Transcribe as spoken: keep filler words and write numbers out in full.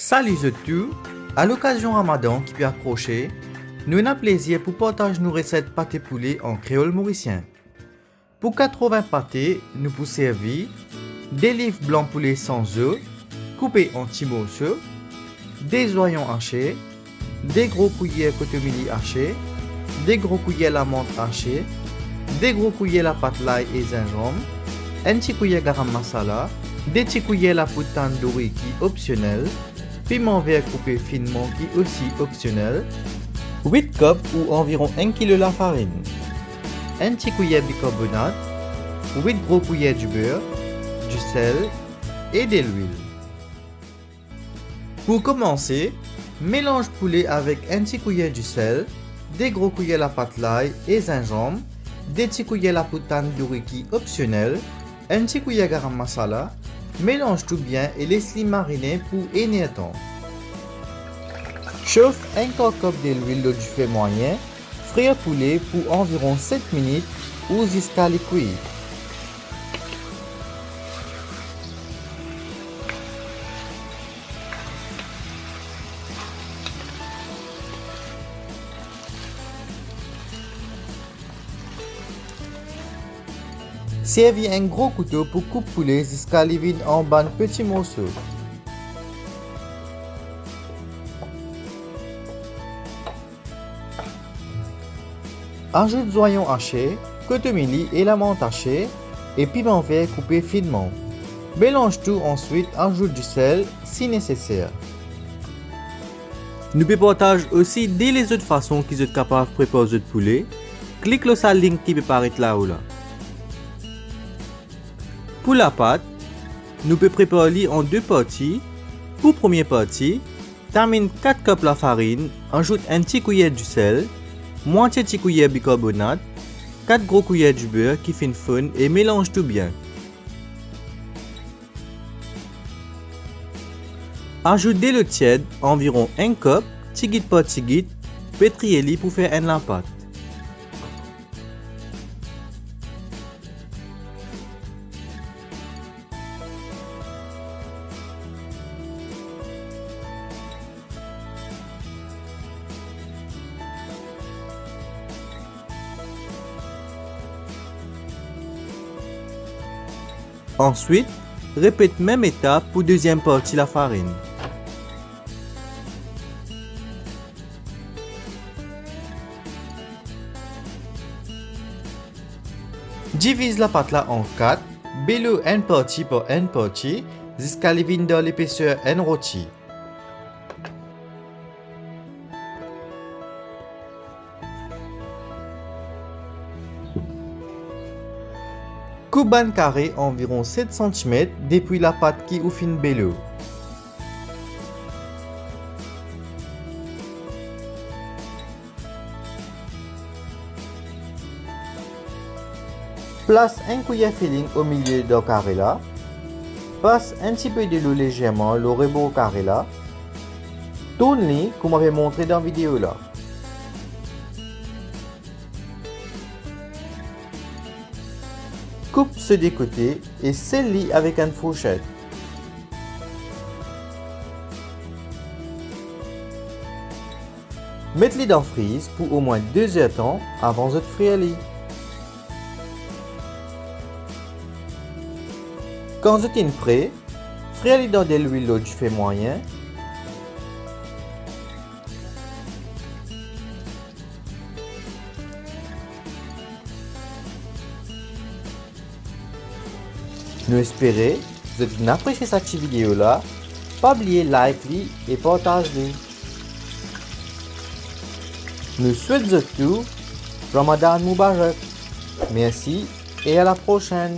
Sali zot tou, alokazion Ramadan ki pe aprose, nou ena plezir pou partaz nou reset pate poule an kreol morisien. Pou katrovin pate, nou pou servi de lif blan poule san zo, koupe an ti morso, de zwayon ase, de gro kouyer kotomili ase, de gro kouyer lamant ase, de gro kouyer lapat lay e zinzanm, enn ti kouyer garam masala, de ti kouyer lapoud tandoori ki opsionel, piman ver koupe finman ki osi opsionel, wit kop ou anviron enn kilo lafarinn, enn ti kouyer bikarbonat, wit gro kouyer diber, disel e delwil. Pou komanse, melanz poule avek enn ti kouyer disel, de gro kouyer lapat lay e zinzanm, de ti kouyer lapoud tandoori ki opsionel, enn ti kouyer garam masala, melanz tou bien e les li marine pou enn er tan. Sof enn kar kop delwil lor dife mwayin, frir poule pou anviron set minit ou ziska li kwi. Servi enn gro kouto pou koup poule ziska li vinn an bann peti morso. Azout zwayon ase, kotomili e lamant ase, e piman ver koupe finman. Melanz tou, answit azout disel si neseser. Nou pe partaz osi de lezot fason ki zot kapav prepar zot poule. Klik lor sa link ki pe paret lao la. Pou lapat, nou pe prepar li an de parti. Pou premie parti, taminn kat kop lafarinn, azout enn ti kouyer disel, mwatie ti kouyer bikarbonat, kat gro kouyer diber ki finn fonn e melanz tou bien. Azout delo tied, anviron enn kop, tigit par tigit, pe triye li pou fer enn lapat. Answit, repet mem etap pou deziem parti lafarinn. Diviz lapat la an kat, belo enn parti par enn parti, ziska li vinn dan lepeser enn roti. Koup bann kare anviron set santimet depi lapat ki ou finn belo. Plas enn kouyer filling omilie dan kare la. Pas enn tipe delo lezerman lor rebor kare la. Tourn li kouma pe montre dan video la. Koup so de kote e sel li avek enn fourset. Met li dan friz pou omwin de zer tan avan zot frir li. Kan zot inn pre, frir li dan delwil lor dife mwayin. Nou espere zot inn apresie sa ti video la. Pa bliye like li e partaz li. Nou swet zot tou Ramadan Mubarak. Mersi e a la prosenn.